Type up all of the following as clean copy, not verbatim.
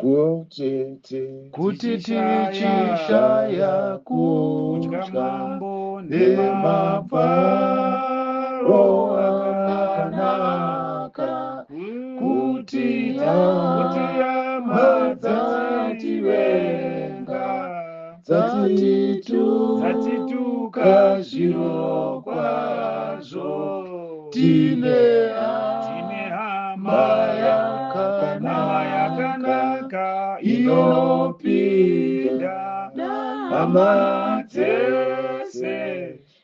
Kuti Kuti tichishaya kudya kudya mambo nemafaro nemafaro akanaka, akanaka, kuti kuti hama hama dzativenga dzativenga dzatituka dzatituka zvirokwazvo, zvirokwazvo, tine tine hama hama yakanaka yakanaka inopinda inopinda hama hama dzese, dzese,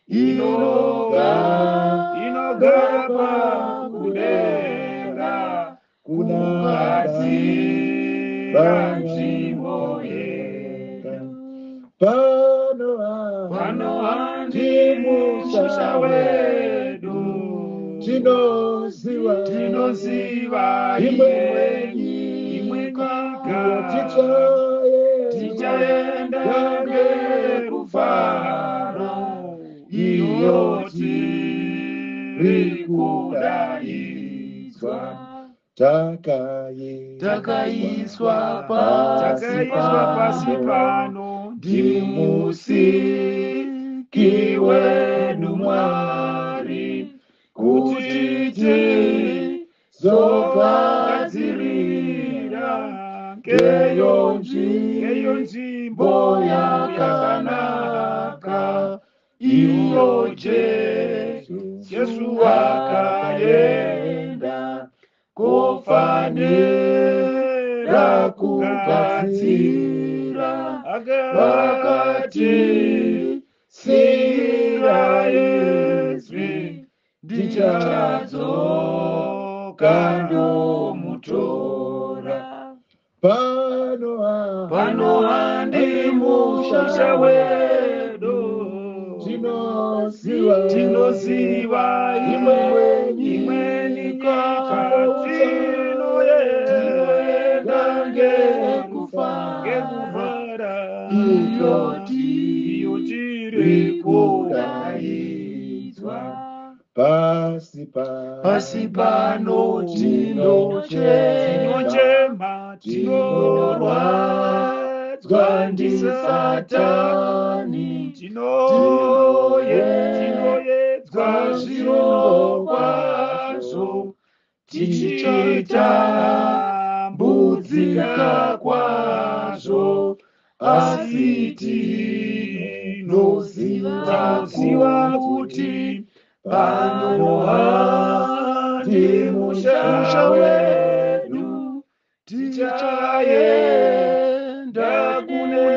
inogara inogara pakudenga, kuna kugadzira Baba nzvimbo yedu. Pano Pano handi handi musha musha wedu, wedu, tinoziva tinoziva imwe imwe nyika nyika tichaenda tichaenda ngerufaro, ngerufaro, iyo iyo tiri tiri kudaidzwa. kudaidzwa. Takaiswa pasi Takaiswa pasi pano pano ndimusiki wedu Mwari, kuti tizogadzirira ngeyo ngeyo ngeyo nzvimbo nzvimbo yakanaka, yakanaka, iyo iyo Jesu Jesu akaenda akaenda kofanira kofanira kugadzira, kugadzira, vakati akati siyira izwi izwi, ndichadzoka ndichadzoka ndomutora. ndomutora. Pano Pano handi handi musha musha wedu, wedu, tinoziva tinoziva imwe imwe nyika nyika tinoenda tinoenda ngekufara, ngekufara, iyo iyo tiri tiri kudaidzwa. kudaidzwa. Pasi Pasi pano pano tinochema, tinochema, tinorwadzwa tinorwadzwa ndisatani, ndisatani, tinoyedzwa zvirokwazvo, tichitambudzika kwazvo, asi tinoziva tinoziva kuti kuti pano pano handi handi musha musha wedu, wedu, tichaenda tichaenda kune kune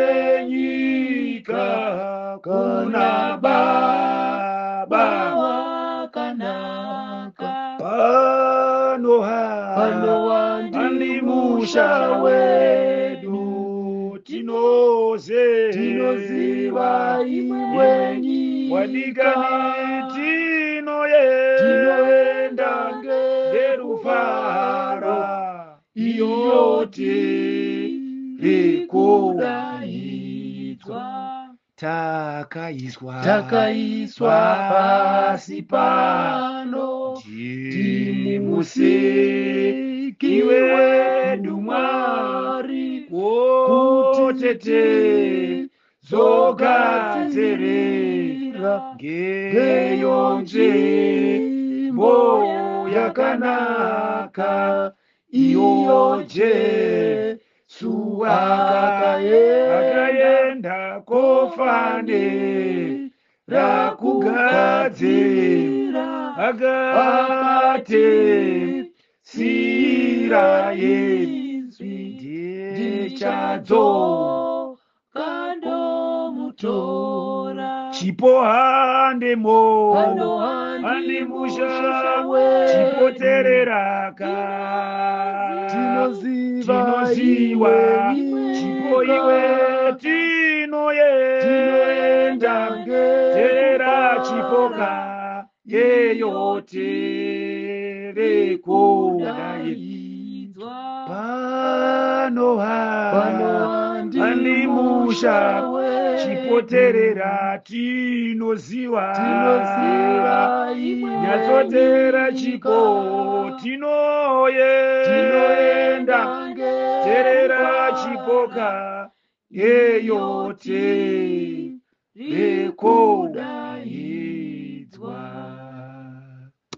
nyika nyika kuna kuna Baba Baba. wakanaka, Pano pano handi handi musha musha wedu, wedu, tinoze tinoziva imwe nyika wadikani, tinoenda tinoenda ngerufaro, ngerufaro, iyo iyo tiri tiri kudaidzwa. kudaidzwa. Takaiswa Takaiswa pasi pasi pano pano ndimusiki ndimusiki wedu wedu Mwari, Mwari, kuti kotete zogadzirira zogadzirira ngeyo ngeyo nzvimbo nzvimbo yakanaka, yakanaka, iyo iyo Jesu Jesu akaenda akaenda kofanira kofanira kugadzira, kugadzira, akati akati siyira izwi ndichadzoka ndichadzoka ndomutora. Chipo handemo Pano handi handi musha musha wedu, chipotereraka, tinoziva tinoziva imwe chipo nyika iwe tinoenda tinoenda tera ngerufaro, chipoka yeyo tiri kudai kudaidzwa. Pano Pano handi handi musha musha wedu, chipoterera, tinoziva tinoziva imwe nyatsotera nyika chipo tinoenda tinoenda terera. Boka eyote Rikuda.